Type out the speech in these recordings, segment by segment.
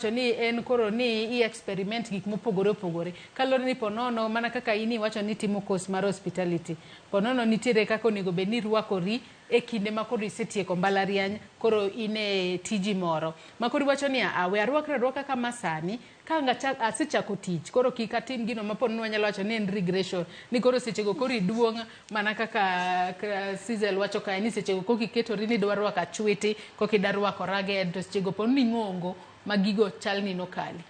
Ni en koro ni i experiment gik mopogore opogore kaluwore ni ponono mana kaka in iwacho ni itimo course mar hospitality, ponono nitiere kaka onego bed ni irwakori e kinde ma koro isetieko mbalariany, koro in e tiji moro ma koro iwacho ni a we arwakra arwaka kama sani ka ang' asechako tich, koro kik atim gino ma ponono wanyalo wacho ni en regression, ni koro sechego koro iduong' mana kaka Sizel wacho kae ni sechego koka iketori ni idwa rwako achwiti, koka idwa rwako ragged, to sechego ponono ing'ongo ma gigo chal ni nokali.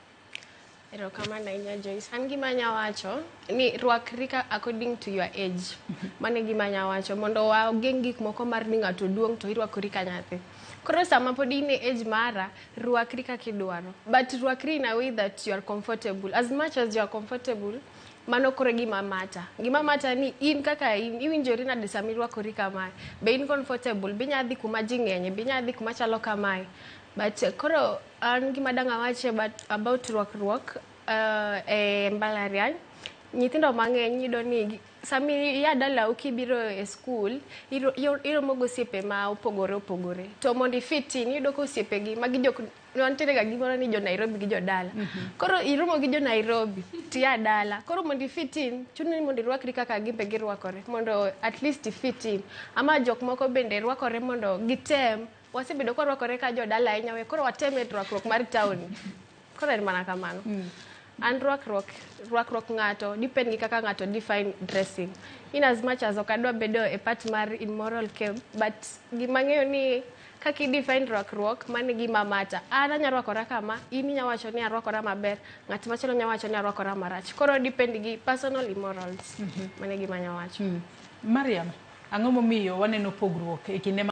Erokamano ahinya, Joyce. An gima anya wacho ni rwakri ka according to your age. Mano e gima anya wacho mondo wageng' gik moko mar ni ng'ato duong' to irwakori ka nyathi. Koro sama pod in e age mara, rwakri kaka idwaro. But rwakri in a way that you are comfortable. As much as you are comfortable, mano koro e gima matter. Gima matter ni in kaka in, iwinjori nade sama irwakori kamae. Be in comfortable? Be inya dhi kuma ji ng'enye? Be inya dhi kuma chalo kamae? But koro an gima dang' awache but about rwakruok e mbalariany, nyithindo mang'eny iyudo ni sami ia dalau kibiro e skul, iromo gosiepe ma opogore opogore. To mondo i fit in, iyudo ka osiepegi magi jok wantiere ga gimoro ni jo Nairobi gi jo dala. Koro iromo gi jo Nairobi tiya dala. Koro mondo i fit in, chuno ni mondo irwakri kaka gin be girwakore mondo at least i fit in. Ama jok moko bende rwakore mondo gitem, wasebedo ka warwakore ka jodala ahinya, we koro watem e rwakruok mar town. Koro en mana kamano. An rwakruok ng'ato depend gi kaka ng'ato define dressing. In as much as ok adwa bedo e part mar immoral camp, but gima ang'eyo ni kaka i define rwakruok, mano e gima matter. An anya rwakora kama, in inya wacho ni arwakora maber, ng'at machielo nya wacho ni arwakora marach. Koro depend gi personal immorals. Mano e gima anya wacho. Mariam, ang'o momiyo waneno pogruok e kinde